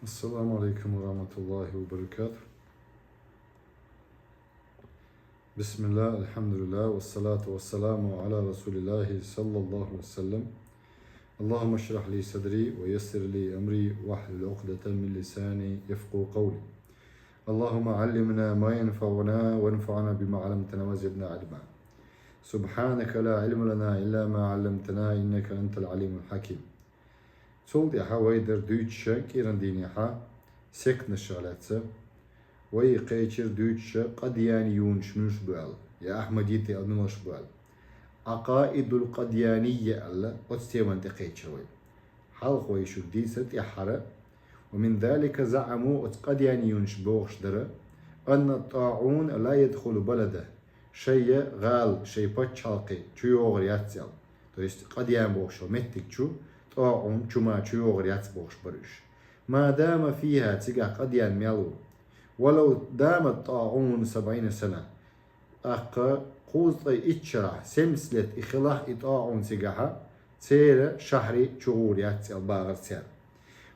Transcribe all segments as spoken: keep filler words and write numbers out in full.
السلام عليكم ورحمة الله وبركاته. بسم الله، الحمد لله، والصلاة والسلام على رسول الله صلى الله عليه وسلم. اللهم اشرح لي صدري ويسر لي أمري واحلل عقدة من لساني يفقهوا قولي. اللهم علمنا ما ينفعنا وانفعنا بما علمتنا وزدنا علما. سبحانك لا علم لنا إلا ما علمتنا إنك أنت العليم الحكيم. Цул тӀаьхьа вай дара дуьйцуш кӀиранан дийнахьа сектанашах лаьцна. Вай кхечира дуьйцуш къадияниюнаш муьлш бу аьлла, я ахьмадитӀа аьлла муьлш бу аьлла. Ӏакъаидул къадиянийя аьлла, оцу теман тӀе кхечира вай. Хьалха вай шуьга дийцира тӀаьххьара. Ва мин залика заӀаму, оцу къадиянийюнаш бохуш дара, анна тӀаӀун ла ядхулу балада, шайн гӀала, шайн пачхьалкхе чу йогӀур яц аьлла. То есть къадиян бохуш йолу меттиг чу, тӀаӀун, чума чу йогӀур яц бохуш бара уьш. Ма дама фиха, цигахь къадиян мел ву. Валав дама тӀаӀун сабӀина сана. ТӀаккха кхузткъе итт шарахь, семьдесят лет и хилахь и тӀаӀун цигахьа, церан шахьаре чу гӀур яц аьлла бахара цара.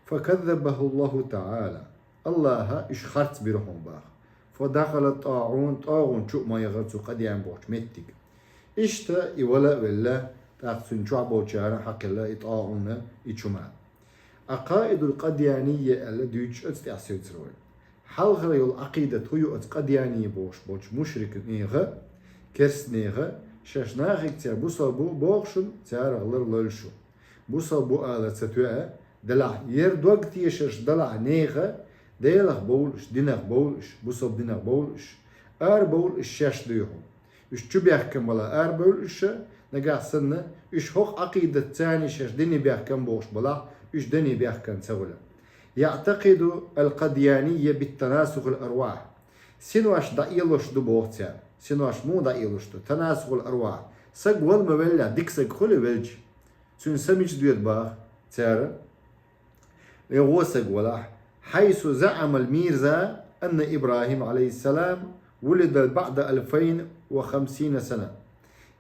Факаззабаху Аллаху таӀала. Аллаха уьш харц бира хьуна баха. Фадахала тӀаӀун, тӀаӀун чу а ма яхара цу къадиян бохучу меттиг. Иштта и вала а велла, тӀаккха цуьнан чохь болчарна хьакхилла и тӀаӀуна, и чума. Ӏакъаидул къадиянийя аьлла дуьйцуш оцу тӀехь севцира вай. Хьалхара йолу Ӏакъидат хӀун ю оцу къадиянийя бохуш болчу мушрикнеха, керстанеха, шаьш нахе цара бусалба бу бохушна, царах лар лойла шу. Бусалба бу ала ца тоьа, делахь, яра дог тешарш далахь нехан, Делах бовлуш, динах бовлуш, бусалба динах бовлуш, ара бовлуш шаьш дуй хьуна. Уьш чу бехкам бала ара бевлла уьш, нагахь санна, уьш хӀокху Ӏакъидат царний шаьш дине бехкам бохуш балахь, уьш дине бехкам ца хуьлу. ЯӀтакъиду ал-къадиянийя бит-танасухил арвахь. Синош дӀаэлош ду боху цара. Синош муха дӀаэлош ду? Танасухул арвахь. Саг вала ма велла, дика саг хуьлу велча. Цуьнан са мича доьду баха цара. Э, гӀо саг валахь. Хьайсу заӀамал мирза анна Ибрахим, алейхиссалам, вулида баъда алфайн ва хамсина сана.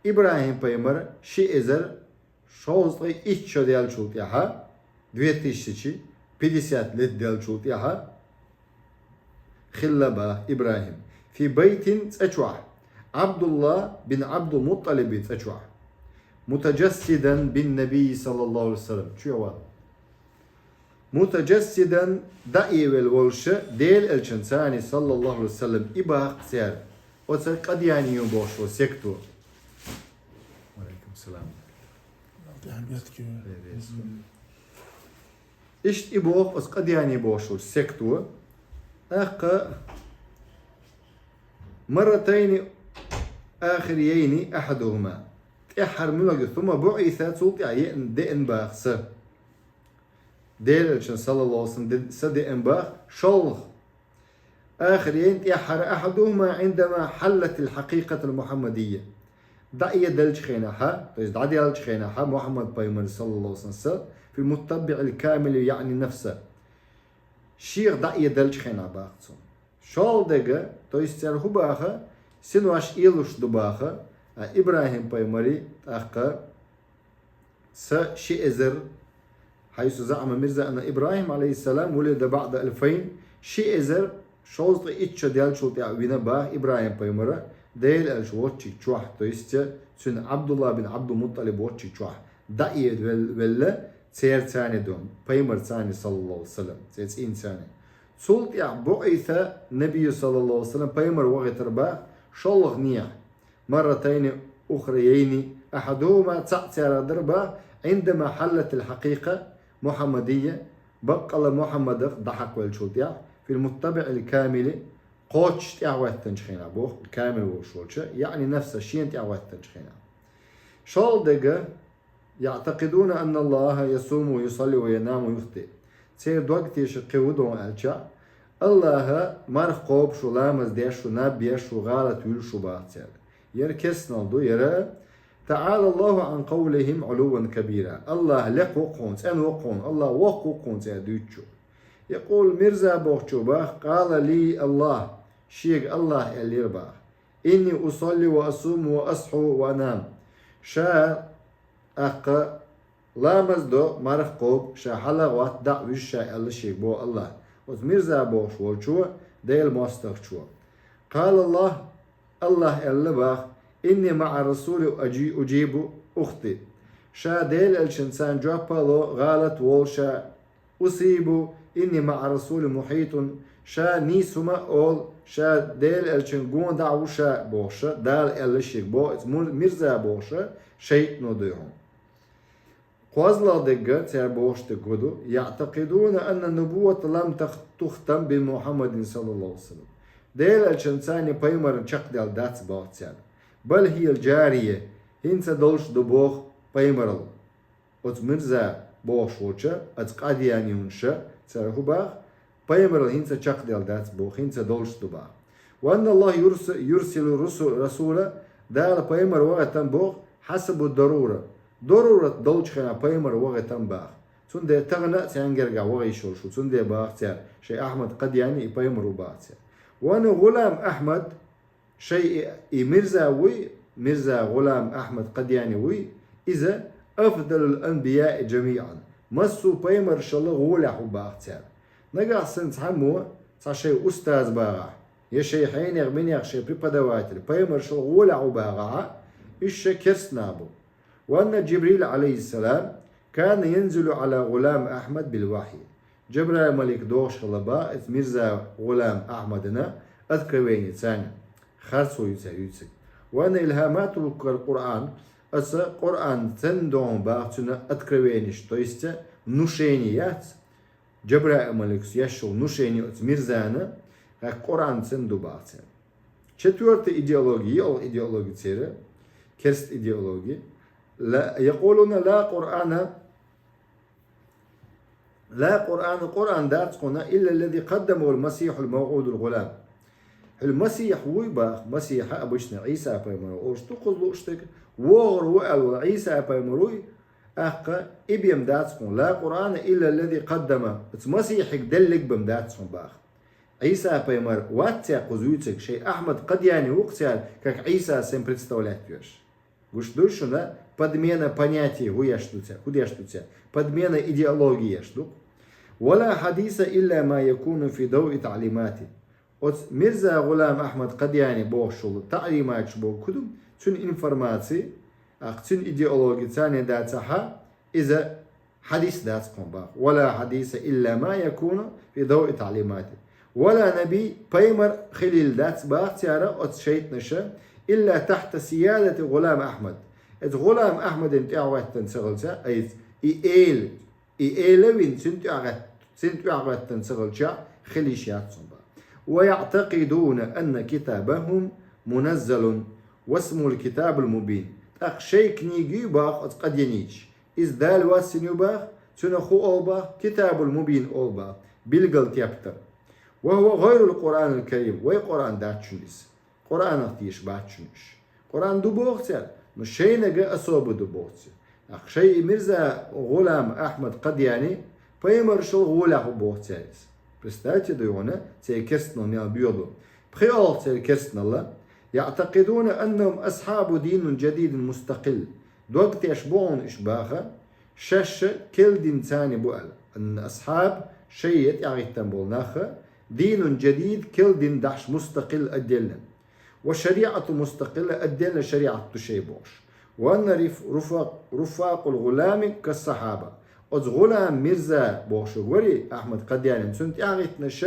Ибрахим пайхамар ши эзар шовзткъе итт шо даьллачул тӀаьхьа, две тысячи пятьдесят лет даьллачул тӀаьхьа, хилла баха Ибрахим. Фи байтин, цӀа чохь. Абдулла бин Абдул Мутталиби цӀа чохь. Мутаджассидан бин Наби саллаллаху алейхи ва саллям. Чу ява? Мутаджассидан, даӀевелла волуша, Делан элчан царний саллаллаху алейхи ва саллям, и баха цара. Оцу къадиянийю бохуш волу секто. Ва алейкум салам. Иштта и боху оцу къадиянийю бохуш волу секто. ТӀаккха марратайни ахирайни ахьадухума. ТӀаьххьара муьлхха, сумма буъиса, цул тӀаьхьа еана, деана баха са. Делан элчан саллаллаху алейхи ва саллям де-, са деана баха шолгӀа. Ахирайни, тӀаьххьара, ахьадухума Ӏиндама хьаллатил хьакъикъатул мухьаммадийя. ДӀаэделлачу хенахьа, то есть дӀаделлачу хенахьа Мухьаммад пайхамар саллаллаху алейхи ва саллям, фил муттабиъил камили яъни нафса. Шех дӀаэделлачу хенахь баха цунна. ШолгӀа дега, то есть цара хӀун баха, синош элуш ду баха, а Ибрахим пайхамари тӀаккха са ши эзар, хьайсу заъама мирза анна Ибрахим, алейхиссалам, вулида баъда алфайн, ши эзар шовзткъе итт шо даьллачул тӀаьхьа вина баха Ибрахим пайхамара, Делан элча воцчиг чохь, то есть цуьнан Абдулла бин Абдул Мутталиб воцчиг чохь, дӀаэвел-, велла, церан царний дон, пайхамар царний, саллаллаху алейхи ва саллям, церан цӀийнан царний. Цул тӀаьхьа буъиса набийю, саллаллаху алейхи ва саллям, пайхамар вахийтар баха шолгӀа нехьа. Марратайни ухрайайни ахьадухума, цхьаъ царах дара баха, Ӏиндама хьаллатил хьакъикъа мухьаммадийя, баккъала Мухьаммадах дӀахьакхвеллачул тӀаьхьа, фил муттабиъил камили, кхоччуш тӀаьхьахӀоьттинчу хенахь, боху, камил волуш волча, яъни нафса, шена тӀаьхьахӀоьттинчу хенахь. ШолгӀа дега, яътакъидуна анна Аллаха ясуму ва юсалли ва янаму ва юхтиъ. Церан дог тешар кхин хӀун ду аьлча, Аллаха марха кхобуш ву, ламаз деш ву, наб еш ву, гӀалат вуьллуш ву баха цара. Яра кеснал ду, яра. ТаӀала Аллаху Ӏан къавлихим Ӏулувван кабира. Аллах лекха ву-кх хьуна, цӀена ву-кх хьуна, Аллах воккха ву-къ хьуна цӀе дуьйцучу. Якъулу мирза бохучо баха, къала ли Аллах, шега Аллах аьллера баха. Инни усалли ва асуму ва асхьу ва анам. Ша тӀаккха ламаз до, марха кхобу, ша хьала а гӀотта, дӀа а вуьжу ша аьлла шега боху Аллах. Оцу Мирза бохуш волчо, Делан мостагӀчо. Къала Аллах, Аллах аьлла баха: «Инни маӀа расули уджи-, уджибу ухти». Ша Делан элчанца жоп а ло, гӀалат волу ша, «Усибу, инни маӀа расули мухьитун», ша нийса хӀума а олу, ша Делан элчанна гонах ву ша бохуш, Дала аьлла шега боху, иза мур-, Мирза бохуш, шайтӀано дуй хьуна. КхозлагӀа дерг цара бохуш дерг хӀун ду: «ЯӀтакъидуна анна нубуввата лам тах-, тухтам би Мухьаммадин саллаллаху алейхи ва саллям». Делан элчанца пайхамарна чекхдаьлла дац боху цара. «Бал хӀия джария», хӀинца долуш ду боху пайхамаралла. Оцу Мирза бохуш волча, оцу Къадияни хӀунда ша, цара хӀун баха, пайхамаралла хӀинца чекхдаьлла дац боху, хӀинца долуш ду баха. «Ва анна Аллах юрс-, юрсилу русу-, расула», Дала пайхамар вахийтина боху, «хьасабу дарура». Дарурат долчу хенахь пайхамар вахийтина баха. Цундела тахана а цхьаьнггара вахийта йиш йолуш ву, цундела баха цара, шайн Ахьмад Къадияни и пайхамар ву баха цара. «Ва анна ГӀулам Ахьмад», шайн и, и Мирза вуй, Мирза ГӀулам Ахьмад Къадияни вуй, иза «афдалул анбияи джамиӀан», массо а пайхамаршалла гӀолехь ву баха цара. Нагахь санна цхьаммо, цхьа шайн устаз бахахь, я шайн хьенех, минех шайн преподаватель, пайхамаршалла гӀолехь ву бахахь, уьш ша керстанаш бу. «Ва анна Джибрил, алейхиссалам, кана янзилу ала ГӀулам Ахьмад бил вахьи». Джабраил малик дохуш хилла баха, иза Мирза ГӀулам Ахьмадана откровени царна, харцо ю цара юьйцург. «Ва анна илхьаматуху кал Къуръан», аса Къуръан цунна догӀу баха цуьнан откровениш, то есть внушение яц, Джабраил маликас еш йолу внушение оцу Мирзана, хӀокху Къуръан цунна ду баха цара. Четвёртая идеология, йоьалгӀа идеология церан, керста идеология. Ла, якъулуна ла Къуръана, ла Къуръана, Къуръан дац кхунна, илла ллази къаддамахул масихьул мавъудул гӀулам. Хьуьлла Масихь вуй баха, Масихь обычно Ӏийса пайхамар олуш ду кхуза лууш дерг, вогӀур ву аьлла волу Ӏийса пайхамар вуй, тӀаккха и бен дац кхунна, ла Къуръана илла ллази къаддама, оцу Масихьига деллиг бен дац кхунна баха. Ӏийса пайхамар вац цара кхуза вуьйцург, шайн Ахьмад Къадияни ву-кх цара, как Ӏийса санна представлять веш. Гуш ду шуна, подмена понятий хӀун еш ду цара, хӀун деш ду цара? Подмена идеологии еш ду. «Ва ла хьадиса илла ма якуну фи давъи таълимати». Оцу Мирза ГӀулам Ахьмад Къадияни бохуш волу таълиматаш боху хӀун ду, цуьнан информаци, тӀаккха цуьнан идеологи царна дацахь, иза хьадис дац кхунна баха. «Ва ла хьадиса илла ма якуну фи давъи таълимати». «Ва ла наби», пайхамар хилийла дац баха цара оцу шайтӀанаша, «илла тахьта сиядати ГӀулам Ахьмад». Иза ГӀулам Ахьмадана тӀаьхьахӀоьттина ца хилча, айца и эла, и эла вина цуьнан тӀаьхьахӀоьт-, цуьнан тӀаьхьахӀоьттина ца хилча, хила йиш яц цунна баха. «Ва яӀтакъидуна анна китабахум муназзалун васмул китабул мубин». ТӀаккха шайн книга ю баха оцу Къадиянича. Иза Дала воссийна ю баха, цунах хӀун олу баха, Китабул Мубин олу баха, билггал тептар. «Ва хӀува гӀайрул Къуръанил Карим», вай Къуръан дац шуна иза. Къуръанах тешаш бац шуна уьш. Къуръан ду боху цара, но шайнага особо ду боху цара. ТӀаккха шайн и Мирза ГӀулам Ахьмад Къадияни пайхамаршал гӀолехь ву боху цара иза. Представьте, дуй хьуна, церан керстанал мел боьха ду. ПхоьалгӀа церан керстаналла: «ЯӀтакъидуна аннахум асхьабу динин джадидин мустакъил». Дог теш бу хьуна уьш баха, шаьш керла дин царна бу аьлла. Анна асхьаб, шайн тӀаьхьахӀиттина болу нах, динин джадид, керла дин дахьаш, мустакъил, отдельно. «Ва шариӀату мустакъилла», отдельно шариӀат ду шайн бохуш. «Ва анна риф-, руфа-, руфакъул гӀулами кассахьаба». Оцу ГӀулам Мирза бохуш вари, Ахьмад Къадиянин, цунна тӀаьхьахӀиттинарш,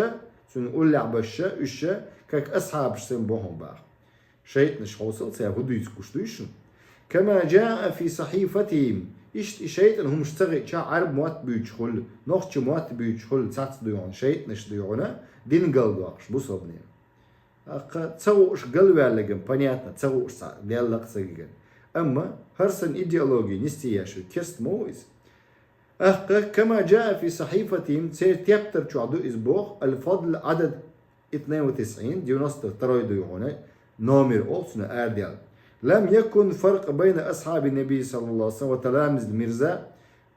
цунна уллехь барш, уьш, как асхьабаш санна бу хьуна баха. ШайтӀанаш хьовсал, цара хӀун дуьйцуш, гуш дуй шуна? «Кама джаа фи сахьифатихим». Иштта и шайтӀан хӀумаш ца хиъча, Ӏарб мотт буьйцуш хуьлу, нохча мотт буьйцуш хуьлу, цац дуй хьуна, шайтӀанаш дуй хьуна, дин галдоккхуш бусалбанийн. ТӀаккха ца хууш галваьлларг, понятно, ца хууш цхьа, Деллакх ца гиган. Амма хӀара санна идеологи нисдеш ву, керста ма ву иза. ТӀаккха «кама джаа фи сахьифатихим», церан тептар чохь ду иза боху, «Аль-Фадл», Ӏадад итнайн ва тисъин, девяносто второй дуй хьуна, номер олу цунна арадаьлла. «Лам якун фаркъ байна асхьаби наби саллаллаху алейхи ва саллям ва таламизил Мирза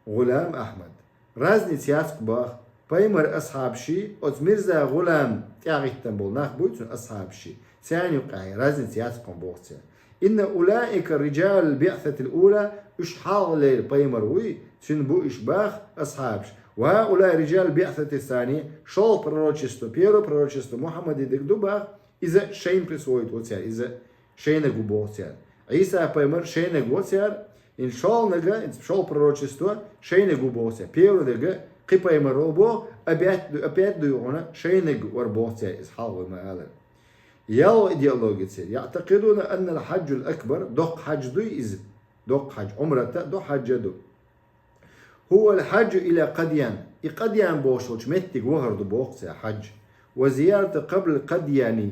ГӀулам Ахьмад». Разница яц-кх баха, пайхамар асхьабаши, оцу Мирза ГӀулам тӀаьхьахӀиттина болу нах буй цуьнан асхьабаши. Царна юккъехь разница яц-кх боху цара. «Инна улаика риджалул биъсатил ула Уьш хьалхалера пайхамар вуй, цуьнан бу уьш баха асхьабаш. Ва хӀаулаи рижалу биъсати сани, шолгӀа пророчество, первое пророчество Мухьаммадан дерг ду баха, иза шайна присвоить во цара, иза шайниг ву боху цара. Ӏийса пайхамар шайниг во цара, ин шолгӀаниг, ин шолгӀа пророчество шайниг ву боху цара. Первый дерг кхин пайхамар ву боху, опять ду, опять ду юхана шайниг вара боху цара, иза хьалха вай ма аллара. ЯлхалгӀа идеологи церан. يعتقدون أن الحج الأكبر, доккха хьаж дуй иза, доккха хьаж, Ӏумрат а ду, хьаж а ду. هو الحج إلى قديان. И Къадьян бохуш йолчу меттиг вахар ду боху цара хьаж. وزيارة قبر القدياني.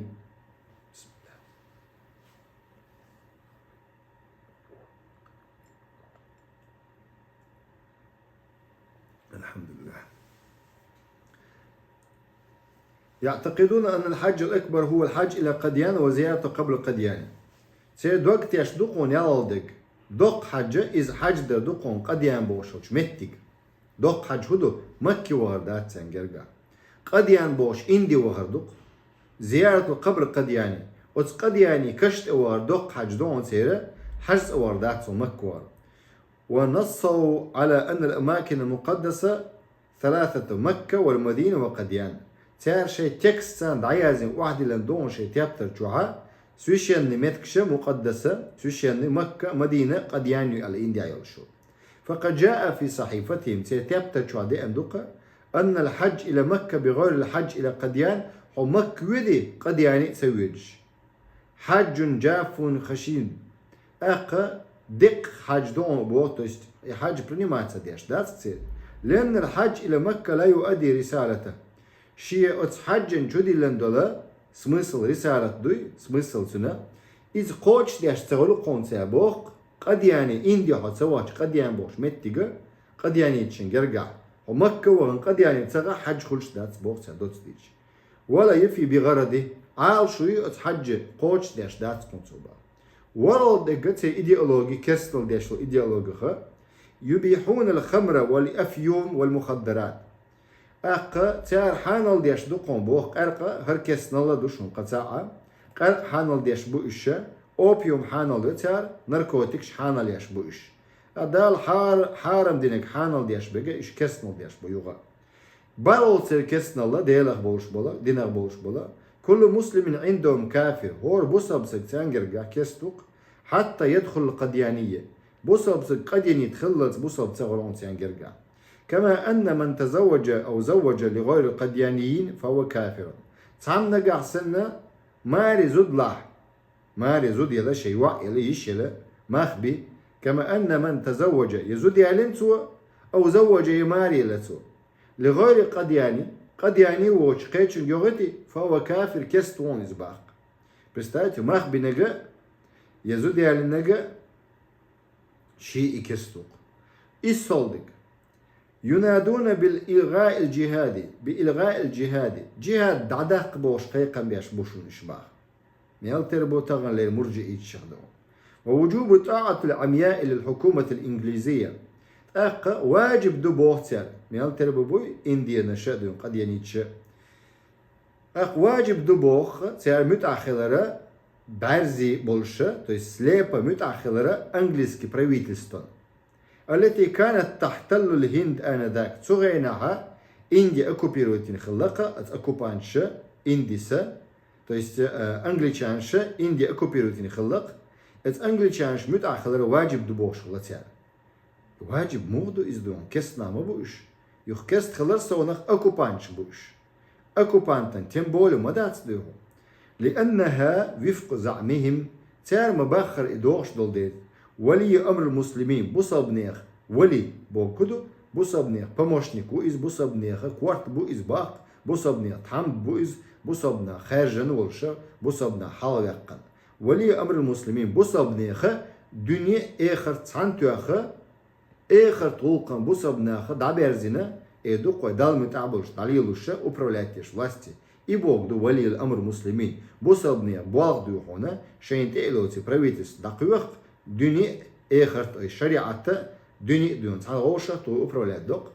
الحمد لله. يعتقدون أن الحج الأكبر هو الحج إلى قديان وزيارة قبر قديان. Церан дог тешна ду кхуна ялхалгӀа дерг. Доккха хьаж, иза хьаж дар ду кхуна Къадьян бохуш йолчу меттиг. Доккха хьаж хӀун ду? Макке вахар дац царна гергахь. Къадьян бохуш Инди вахар ду-кх. Зияратул-къабр Къадьяни. Оцу Къадьяни каш тӀе вахар доккха хьаж ду хьуна церан, хьаж цӀа вахар дац хьуна Макка вахар. ونصوا على أن الأماكن المقدسة ثلاثة: مكة والمدينة وقديان. Цара шайн текст царна дӀаяздина, охьадиллина ду хьуна шайн тептар чохь, священный меттигаш Мукъаддаса, священный Макка, Мадина, Къадьян ю аьлла, Инди йолуш ю. فقد جاء في صحيفتهم, церан тептар чохь деана ду-кх, أن الحج إلى مكة بغير الحج إلى قديان, хьо Макка воьдий, Къадьяне а ца воьдуш. حج جاف خشن. ТӀаккха деккъа хьаж ду хьуна боху, то есть и хьаж принимать ца деш дац церан. لأن الحج إلى مكة لا يؤدي رسالته. Шен оцу хьаьжжина чудиллина долу смысл, рисалат дуй, смысл цуьнан, иза кхочушдеш ца хуьлу кхунца боху, Къадьяне, Инди хьо ца вахча Къадьян бохучу меттига, къадьяниташна гергахь, хьо Макка вахана Къадьяне ца гӀа хьаьж хуьлуш дац боху цара доцу дийча. ولا يفي بغرضه, Ӏалашо ю оцу хьаьжжа кхочушдеш дац кхунца боху. ВорхӀалгӀа дерг церан идеологи, керстанал деш долу идеологиха, يبيحون الخمر والأفيون والمخدرات. ТӀаккха цара хьанал деш ду кхунна боху къаьркъа, хӀара керстанал а ду шуна кхин цхьаъ а. Къаьркъа хьанал деш бу уьш, опиум хьанал ю цара, наркотикаш хьанал еш бу уьш. А Дала хьар-, хьарам динарг хьанал деш берг уьш керстанал деш бу юха. БархӀалгӀа церан керстанал а, Делах болуш болу, динах болуш болу. كل مسلم عندهم كافر. ХӀора бусалба стаг царна гергахь керста ву-кх. حتى يدخل القديانية. Бусалба стаг къадьянит хиллалц бусалба ца хуьлу царна гергахь. كما أن من تزوج أو زوج لغير القديانيين فهو كافر. Цхьана нагахь санна маре зуда лахь, маре зуда яла, шен йоӀ яла, йиша яла, мах би. كما أن من تزوج, я зуда яьллина цо, أو زوج, я маре елла цо, لغير قدياني, къадьяни воцучу кхечуьнга йохуьйтий, فهو كافر, керста ву иза боху-кх. Представьте, мах бинарг а, я зуда яьллинарг а, шиъ и керста ву-кх. ИссалгӀа дерг. ينادون بإلغاء الجهاد، بإلغاء الجهاد. Джихад дӀадаккха бохуш кхайкхам беш бу шуна уьш боху. Мел тера бу таханлера мурджииташ ду. ووجوب الطاعة العمياء للحكومة الإنجليزية. ТӀаккха ваджиб ду боху цара. Мел тера бу буй, Индинаша а дуьйна, къадьяниташа а. ТӀаккха ваджиб ду боху цара муьтӀахь хилара, бӀаьрзе болуша, то есть слепо муьтӀахь хилара английский правительствон. التي كانت تحتل الهند آنذاك. Цу хенахьа Инди оккупировать йина хилла-кх оцу оккупанташа Индиса, то есть, э, англичанаша Инди оккупировать йина хилла-кх. Оцу англичанаша муьтӀахь хилара ваджиб ду бохуш хилла цара. Ваджиб муха ду иза дуьйна? Керстанаш ма бу уьш. Юха керста хилар совнах оккупанташ бу уьш. Оккупантан тем более ма дац дуьйна. لأنها وفق زعمهم, цара ма-баххара и дохуш долу дела, ولي أمر المسلمين, бусалбанех вали бохург ду, бусалбанех помощник ву иза, бусалбанеха корта бу иза боху, бусалбанех тхьамда бу иза, бусалбанех хаьржина волуша, бусалбанех хьалхаваьккхина. ولي أمر المسلمين, бусалбанеха дуьне а, эхарт а цхьаьна тоьхна, эхарт гӀуллакхана бусалбанеха дӀаберзина, э, дукха вай Далла муьтӀахь болуш, дӀалелуша управлять деш власти. И бохург ду ولي أمر المسلمين, бусалбанех болх дуй хьуна, шайна тӀе а лоций правительство дӀакхоьху, дуьне а, эхарт а, ой, шариӀат а, дуьне а дуьйна цхьана вовшах а тхуна управлять доккху.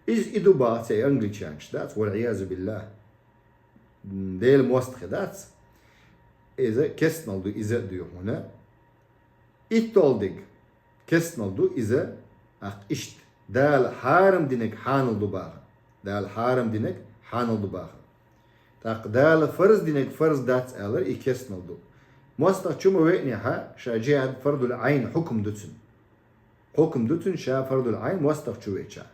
Иза и ду боху цара англичанаша, дац, والعياذ بالله. Делан мостагӀий дац. Иза керстанал ду, иза а дуй хьуна. ИтталгӀа дерг. Керстанал ду иза, тӀаккха иштта. Дала хьарам динарг хьанал ду бахар. Дала хьарам динарг хьанал ду бахар. ТӀаккха Дала фарз динарг фарз дац алар, и керстанал ду. МоастагӀчо ма веанехьа, ша джихӀад фардул Ӏайн хьукам ду цун. Хьукам ду цун ша фардул Ӏайн моастагӀчо веача.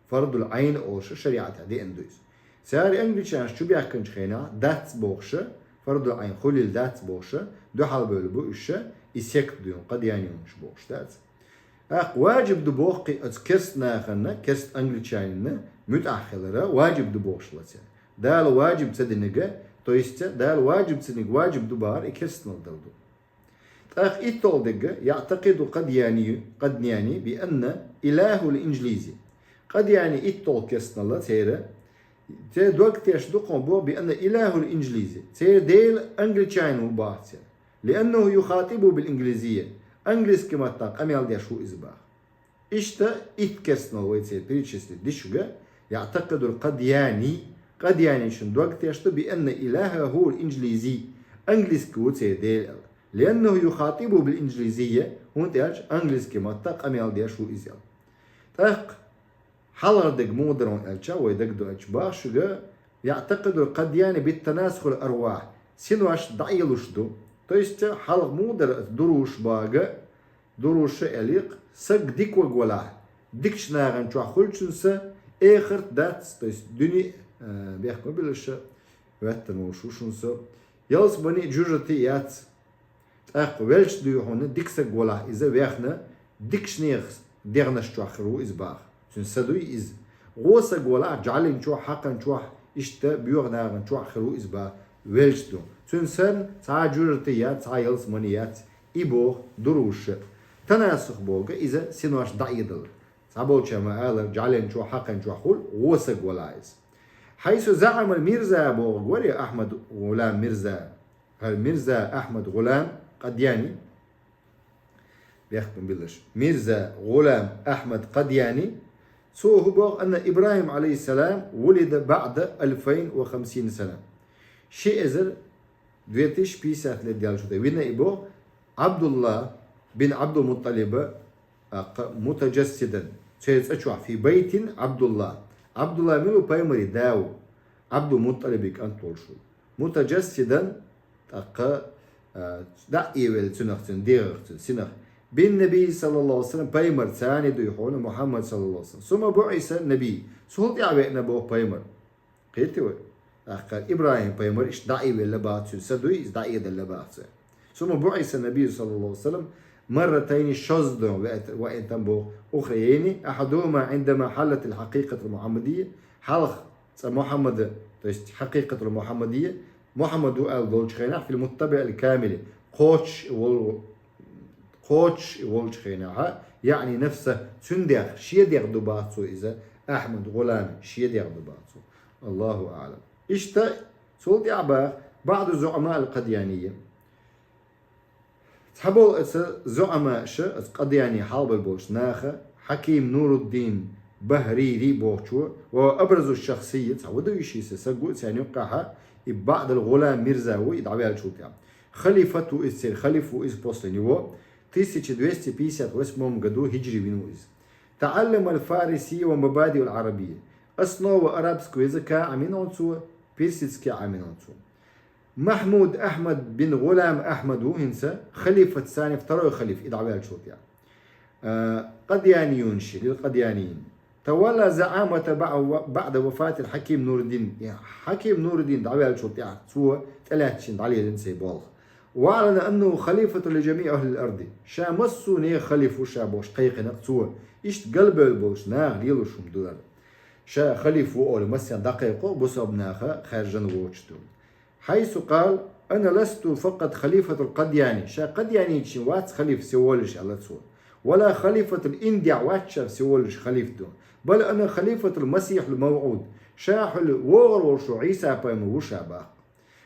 Фардул Ӏайн олуш шариӀатехь деана ду иза. Цара англичанаш чубаьхкинчу хенахь дац бохуша, фардул Ӏайн хуьлийла дац бохуша, дуьхьал бевлла бу уьш, и сект ду, къадиянуш бохуш дац. ТӀаккха ваджиб ду боху кхин оцу керста нахана, керста англичанина муьтӀахь хилара ваджиб ду бохуш лаца. Дала ваджиб ца динарг, то есть Дала ваджиб ца динарг ваджиб ду бахар и керстанал дала ду. ТӀаккха итталгӀа дерг, يعتقد القدياني، قدياني، بأن إلهه الإنجليزي. Къадияни итталгӀа керстанал церан, церан дог тешна ду кхуьнан боху, بأن إلهه الإنجليزي. Церан дела англичанин ву бахар церан. لأنه يخاطب بالإنجليزية. Английски маттахь къамел деш ву иза бахар. Иштта итт керстанал вай церан перечислить дича, يعتقد القدياني، къадияничун дог тешна ду, بأن إلهه الإنجليزي. Английски ву церан дела аьлла. لأنه يخاطب بالإنجليزية، хӀунда аьлча английски маттахь къамел деш ву иза аьлла. ТӀаккха хьалхара дерг муха дара аьлча, вай дагадоуьйтуш бахар шуьга, يعتقد القدياني بتناسخ الأرواح. Синош дӀаэлуш ду. То есть хьалха муха дара дуруш бага, дуруша аьлла, саг дика ваг валахь, дикачу нахана чохь хуьлучунна са эхарт дац, то есть дуьне, э, бехк ма биллалаш, веттан волуш ву шуна со. Ялсамани, жожагӀати яц. ТӀаккха велча дуй хьуна дика саг валахь иза вехна, дикачу нехан дегӀнаш чохь хир ву иза бахар. Цуьнан са дуй иза. ГӀо саг валахь, жӀалин чохь, хьакхан чохь, иштта боьха нахана чохь хир ву иза бахар, велча ду. Цуьнан санна цхьа а жожагӀати яц, цхьа а ялсамани яц, и боху дуруша. Танасух боху иза синош дӀаэдалар. Цхьаболчара ма аллара, жӀалин чохь, хьакхан чохь хуьлу, гӀо саг валахь иза. حيث زعم الميرزا бохург вара Ахьмад ГӀулам Мирза. ХӀара Мирза Ахьмад ГӀулам Къадияни, бехк ма биллалаш, Мирза ГӀулам Ахьмад Къадияни, цо хӀун боху, أن إبراهيم عليه السلام ولد بعد ألفين وخمسين سنة. Ши эзар, две тысячи пятьдесят лет даьллачу тӀе вина и боху Ӏабдулла бин Ӏабдулмутталиба, тӀаккха متجسدا, церан цӀа чохь, في بيت عبد الله. Ӏабдулла мила ву? Пайхамаран да ву, Ӏабдулмутталибан кӀант волуш ву. متجسدا, тӀаккха, а, дӀа а эвелла цуьнах, цуьнан дегӀах, цуьнан синах. بالنبي صلى الله عليه وسلم, пайхамар царна дуй хьуна, Мухьаммад صلى الله عليه وسلم. ثم بعث النبي, цул тӀаьхьа веана боху пайхамар. Кхетий вай? ТӀаккха ИбрахӀим-пайхамар иштта дӀа а эвелла бац, цуьнан са дуй, иза дӀа а эдалла бац. ثم بعث النبي صلى الله عليه وسلم مرتين, шозза дон веана, веана там боху, أخريين, أحدهما عندما حلت الحقيقة المحمدية, хьалха цӀа Мухьаммада, то есть حقيقة المحمدية, Мухьаммад ву аьлла долчу хенахь, في المتبع الكامل, кхочуш волу, кхочуш волчу хенахь, يعني نفسه, цуьнан дегӀ, шен дегӀ ду бац цо иза, Ахьмад ГӀулам, шен дегӀ ду бац цо. الله أعلم. Иштта, цул тӀаьхьа баха, بعض زعماء القديانية. Цхьаболу аса зуӀамаша, аса Къадияни хьалабар болчу наха, Хьаким Нуруддин Бахрири бохучо, ва абразу шахсийя, цхьа ву ду йиш йиса, сагу царна юккъахьа, и Баъдал ГӀулам Мирза ву, и дӀаваьллачул тӀаьхьа. Халифат ву иза церан, халиф ву иза после него, тысяча двести пятьдесят восьмом году хиджри вина ву иза. تعلم الفارسية ومبادئ العربية. Основы арабского языка Ӏамина цо, персидский Ӏамина цо. Махьмуд Ахьмад бин ГӀулам Ахьмад ву хӀинца халифат сани, второй халиф, и дӀаваьллачул тӀаьхьа. А, къадияниюн ши, лил къадияниин. Тавалла заӀамата баъ-, баъда вафатил Хьаким Нуруддин. Хьаким Нуруддин дӀаваьллачул тӀаьхьа цо тӀелаьцна дӀалелина церан болх. Ва аълана аннаху халифатун ли жамиъ ахлил арди. Ша массо а нехан халиф ву ша бохуш кхайкхина цо. Иштта галбевлла болчу наха лелош хӀума ду хӀара. Ша халиф ву олий массарна дӀакхайкхо, бусалба наха хаьржина воцуш ду. Хьайсу къала: «Ана ласту факъат халифатул къадияни», ша къадияничун вац халиф всего лишь, аьлла цо. «Вала халифатул индиъ вац ша всего лишь халиф ду. Бал ана халифатул масихьул мавъуд», ша хьуьлла вогӀур волуш ву Ӏийса пайхамар ву ша баккха.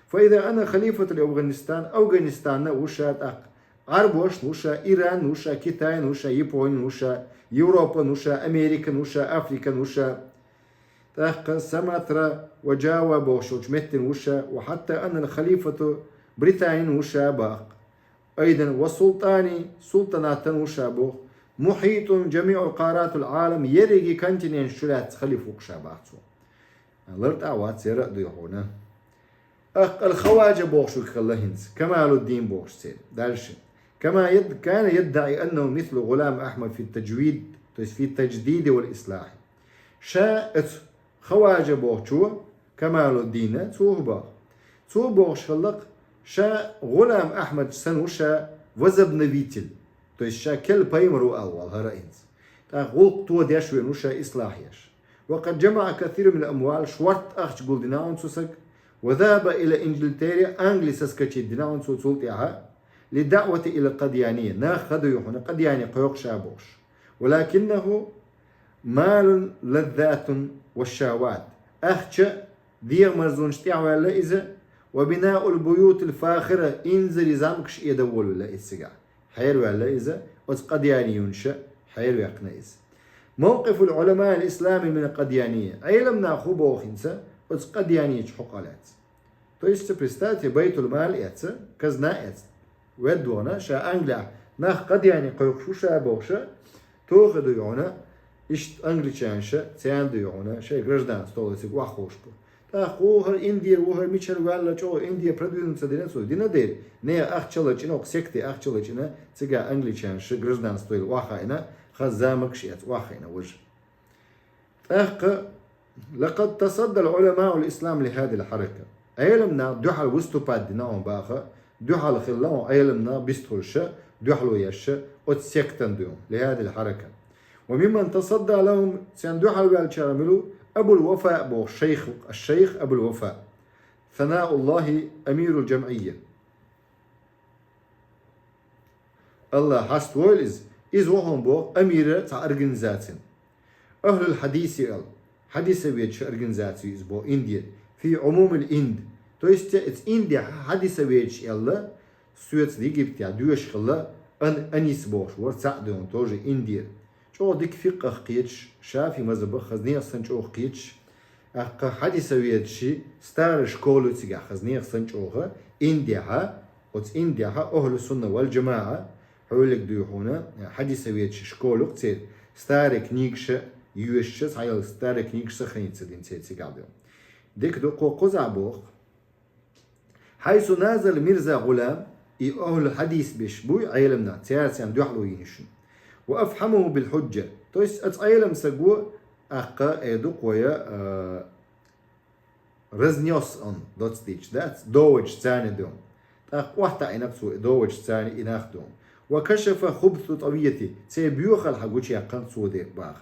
«Фа иза ана халифатул Афганистан», Афганистанна ву ша тӀаккха, Ӏарбошна ву ша, Иранна ву ша, Китайна ву ша, Японина ву ша, Европана ву ша, Американа ву ша, Африкана ву ша. ТӀаккха Саматра ва Джава бохуш йолчу меттана ву ша, ва хьатта аннал халифату Британин ву ша баккха. Айдан ва султӀани, султӀанатан ву ша боху. محيط جميع قارات العالم, ерриге континенташ чу лаьцна халифа ву-кх ша, бах цо. Лартӏа а вац, ер а дуй хьона. Ахкъал Хаваджа бохучунга хилла хӏинца, Камалуддин бохучу церан. Дальше. كما يد-, كان يدعي أنه مثل غلام أحمد في التجويد, то есть في التجديد والإصلاح. Ша эцу Хаваджа бохучо, Камалуддина, цо хӏу боху? Цо бохуш хилла-кх, ша Гулам Ахьмад санна ву ша возобновитель, то есть ша керла пайхамар ву аьлла волу хӏара а хӏинца. ТӀаккха гӏуллакх тодеш веана ву ша, ислахь еш. وقد جمع كثير من الأموال, шортта ахча гулдина хьуна цу сага. وذهب إلى إنجلترا, Англи соскочить дина хьуна цо цул тӀаьхьа. للدعوة إلى القاديانية, нах ха дуй хьуна, къадияни кхойкху ша бохуш. ولكنه مال لذات وشهوات. Ахча, дегӏан марзонаш тӏехь ваьлла иза, وبناء البيوت الفاخرة, инзаре зӏамагаш эда волавелла иза цигахь. Хьераваьлла иза, оцу къадияниюнша хьераваьккхина иза. موقف العلماء الإسلام من القاديانية. Ӏеламнах хӏу боху хӏинца оцу къадияничин хьокъах лаьцна. То есть, представьте, байтул-мал эцна, казна эцна. Веддогӏана, ша Англехь нах къадияни кхойкхуш ву ша бохуша, тоха дуй хьуна, иштта англичанаша, царна дуй хьуна, шайн гражданство лой цига охьаховшабо. ТӀаккха ву хӏара Индера, ву хӏара мичара ваьлла чӏогӏа Индия продвинуться дина цо, дина дера. Нехан ахча лачкъина, окху секте ахча лачкъина, цигахь англичанаша гражданство йила охьахаийна, хаза замагаш эцна охьахаийна важа. ТӀаккха, لقد تصدى العلماء الإسلام لهذه الحركة. Ӏеламнах дуьхьал выступать дина хьуна баха, дуьхьал хилла хьуна Ӏеламнах бистхуьлуша, дуьхьало ешша, оцу сектан дуй хьуна, لهذه الحركة. وممن تصدى لهم, царна дуьхьал ваьллачарах мила ву, Абул-Вафа боху шайх ву, аш-шайх Абул-Вафа. ثناء الله أمير الجمعية. Аллах хьаставойла иза, иза ву хьуна боху амира цхьа организацин. Ахьлул-хьадиси аьлла, хьадиса ведаша организаци иза боху Индера. في عموم الهند. То есть, иза Индехь хьадиса ведаш аьлла, соьца Египтехь доьшуш хилла Ан-, Анис бохуш вара цхьаъ дуй хьуна тоже Индера. ЧӀогӀа дика фикъхӀах кхеташ, шафи мазхӀабах хаза нехан санна чӀогӀа кхеташ, тӀаккха хьадиса ведаш старая школа ю цигахь хаза нехан санна чӀогӀа, Индехьа, оцу Индехьа ахьлу сунна вал джамаӀа, хьолиг дуй хьуна, хьадиса ведаш школа ю-кх церан, старая книгаш йоьшуша, цхьайолу старая книгаш сохраниться дина церан цигахь ду. Дика ду, кхо кхузахь боху. حيث نازل ميرزا غلام, и ахьлу хьадис беш буй Ӏеламнах, цара царна дуьхьало йина шуна. وأفحمه بالحجة, то есть оцу Ӏелам саго, тӀаккха, э, дукхоя, э, разнёс он, доцу дийцча, дац, доводаш царна ду. ТӀаккха охьатаӀийна цо и доводаш царна и нах ду. وكشف خبث طويته, церан боьхалла хьа гучуяьккхина цо дерг баха.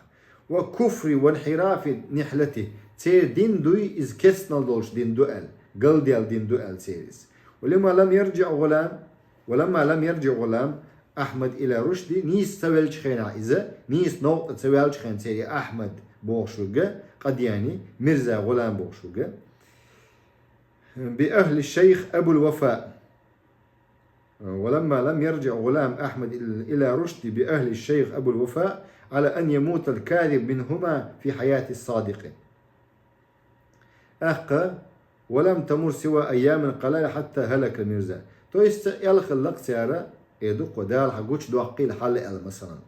وكفر وانحراف نحلته, церан дин дуй, иза керстанал долуш дин ду аьлла, галдаьлла дин ду аьлла церан иза. ولما لم يرجع غلام, ولما لم يرجع غلام أحمد إلى رشده, нийса ца веллачу хенахь иза, нийса новкъа ца ваьллачу хенахь церан Ахьмад бохуш верг, Къадияни, Мирза ГӀулам бохуш верг, بأهل الشيخ أبو الوفاء. ولما لم يرجع غلام أحمد إلى رشده بأهل الشيخ أبو الوفاء على أن يموت الكاذب منهما في حياة الصادق. ТӀаккха, ولم تمر سوى أيام قلائل حتى هلك الميرزا. То есть, ца аьлла хилла-кх цара, э, дукха Дала хьан гучудоккхийла хьал аьлла, масалан.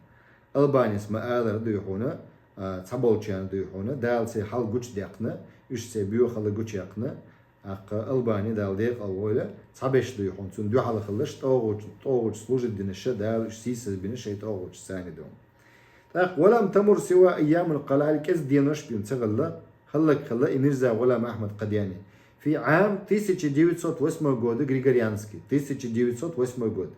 Албанис ма-аллара дуй хьуна, а, цхьаболчарна дуй хьуна, Дала церан хьал гучудаьккхина, уьш церан боьхалла гучуяьккхина, тӀаккха Албани, Дала декъал войла, цхьаберш дуй хьуна, цунна дуьхьал хилларш, тӀогӀучу, тӀогӀучу служить динарш, Дала уьш сийсаз бина шайн тӀогӀучу царна ду. ТӀаккха, ولم تمر سوى أيام قلائل, кӀезиг денош бен ца хилла, хӀаллакьхилла и Мирза ГӀулам Ахьмад Къадияни. في عام тысяча девятьсот восьмой года григорианский, тысяча девятьсот восьмой год.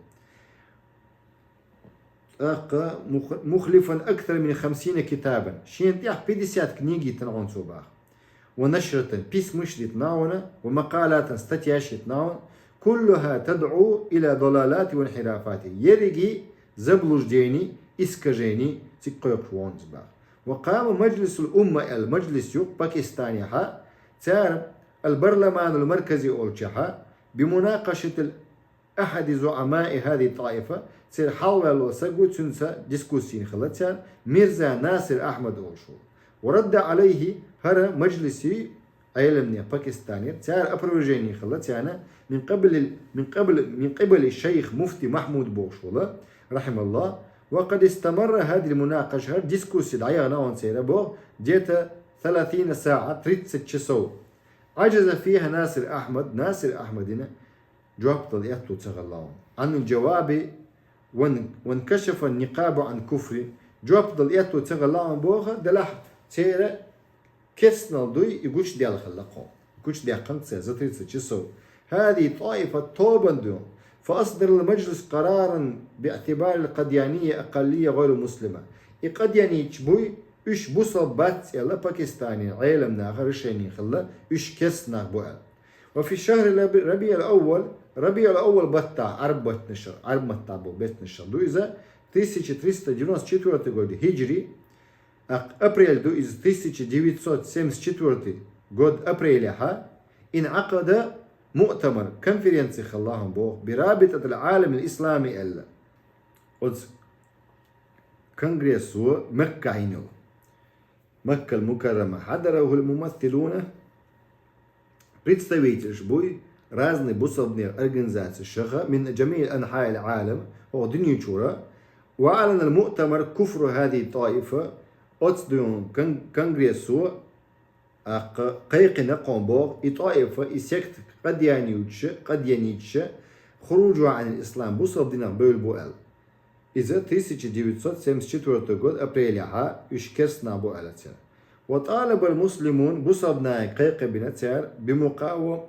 ТӀаккха مخ-, مخلفا أكثر من خمسين كتابا. Шена тӀехь пятьдесят книги йиттина хьуна цо баха. ونشرة, письмаш йиттина хьуна, ومقالات, статьяш йиттина хьуна, كلها تدعو إلى ضلالات وانحرافات. Ерриге заблуждений, искажений цига кхойкхуш ву хьуна иза баха. وقام مجلس الأمة аьлла маджлис ю-кх Пакистанехьа, цара البرلمان المركزي олучехьа, بمناقشة أحد زعماء هذه الطائفة, церан хьалхаваьлло саг ву, цуьнца дискусси йина хилла цара, Мирза Насир Ахьмад олуш ву. ورد عليه, хӀара маджлиси Ӏеламнех Пакистанера, цара опровержение хилла царна, من قبل, من قبل, من قبل الشيخ مفتي محمود бохуш волу, رحمه الله, وقد استمر هذه المناقشة, дискуссия дӀаяхана онцера бо, где-то ثلاثين ساعة, тридцать часов. عجز فيها ناصر أحمد, Насир Ахьмадина жоп дала аьттув ца хилла, عن الجواب وان-, وانكشف النقاب عن كفره, жоп дала аьттув ца хилла боху, делахь церан керстанал дуй и гучудаьлла хилла кхо. Гучудаьккхина церан за тридцать часов. هذه طائفة тобан ду. فأصدر المجلس قرارا باعتبار القديانية أقلية غير مسلمة. И къадияниташ буй, уьш бусалба бац аьлла, Пакистанан Ӏеламнаха решени хилла, уьш керстанаш бу аьлла. وفي شهر ربي-, ربيع الأول, Рабиул-Аввал баттахь, Ӏарб баттанашах, Ӏарб маттахь бу беттанашах ду иза, тысяча триста девяносто четвёртый год хиджри, а апрель ду иза, тысяча девятьсот семьдесят четвёртый год апрелехьа, انعقد مؤتمر, конференци хилла хьуна боху, برابطة العالم الإسلامي аьлла. Оцу конгрессо Маккахь йина йолу. Маккал Мукаррама. حضره الممثلون, представительш буй разный бусалбанийн организацешха, من جميع أنحاء العالم, оха дуьнен чуьра, وأعلن المؤتمر كفر هذه الطائفة, оцу дуьйна кон-, конгрессо, аккха, кхайкхина кхо боху, и тӀаифа, и секта къадияниташа, къадияниташа, خروجها عن الإسلام, бусалба динах бевлла бу аьлла. Иза тысяча девятьсот семьдесят четвёртый год апрелехьа уьш керстанаш бу аьлла цара. وطالب المسلمون, бусалба нахе кхайкхабина цара, بمقاو-,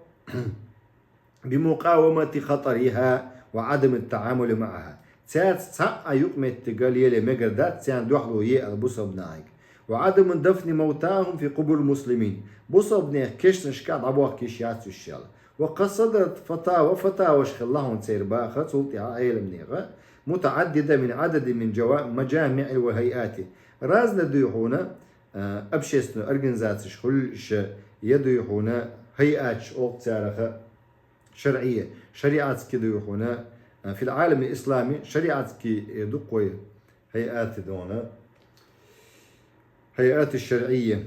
بمقاومة خطرها وعدم التعامل معها. Цаьрца цхьа а юкъаметтиг лело мегар дац, царна дуьхьало е аьлла бусалба нахе. وعدم دفن موتاهم في قبور المسلمين. Бусалба нехан кешнашкахь дӀабохка йиш яц уьш аьлла. وقد صدرت فتاوى, фатаваш хилла хьуна церан баха, цул тӀаьхьа Ӏеламнехан, متعددة من عدد من جوا-, مجامع وهيئات. Разный дуй хьуна, а, общественный организацеш хуьлуш, я дуй хьуна, хайаташ оха цараха, шарӀия, шариатский дуй хьуна, а, في العالم الإسلامي, шариатский, э, дуккхой хайаты дона, хайаты шарӀия.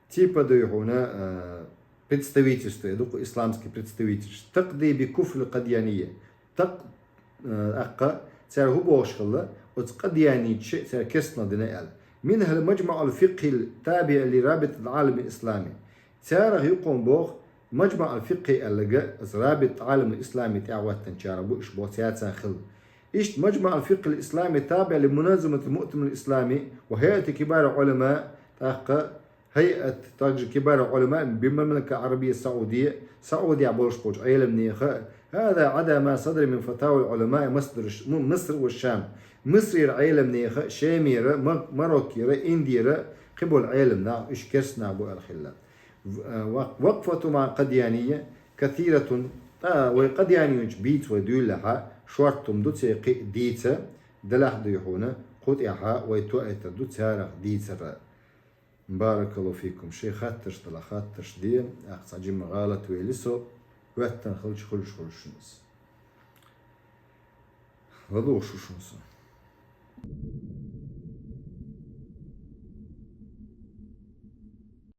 Типа дуй хьуна, а, представительство, я дуккха исламский представительство. تقضي بكفر القديانية. Так, а, аккха, цара хӀун бохуш хилла, оцу къадияниташа цара керстанал дина аьлла. منها المجمع الفقهي التابع لرابطة العالم الإسلامي. Царах юкъа боху, Маджмаъ аль-Фикхи аьлларг, аса Рабит Ӏалам ислами тӀехӀоьттинчарах бу уьш боху, цаьрца хилла. Иштта Маджмаъ аль-Фикхи аль-Ислами табиӀ ли муназзамат аль-Муътамар аль-Ислами ва хайати кибар аль-Ӏулама, тӀаккха хайат, также кибар аль-Ӏулама би мамлака Ӏарабия Саудия, Саудехь болуш болчу Ӏеламнеха, хӀаза Ӏада ма садара мин фатава аль-Ӏулама Миср ва Шам. Мисрера Ӏеламнеха, Шемера, Мар-, Мароккера, Индера, кхиболу Ӏеламнах, уьш керстанах бу аьлла хилла. В-, э, вак-, вакфату ма къадияния касиратун, тӀа вай къадияниючу бийца вай дуьйлахьа, шорттум ду церан кхин а дийца, делахь дуй хьуна, кху тӀехьа вай тоуьйтур ду царах дийцара. Баракаллаху фикум. Шайн хаттарш дала хаттарш де, аккха цхьа жимма гӀалат вели со, хӀоьттина хилча хуьлуш хуьлуш шуна иза. ЛадугӀуш шу шуна со.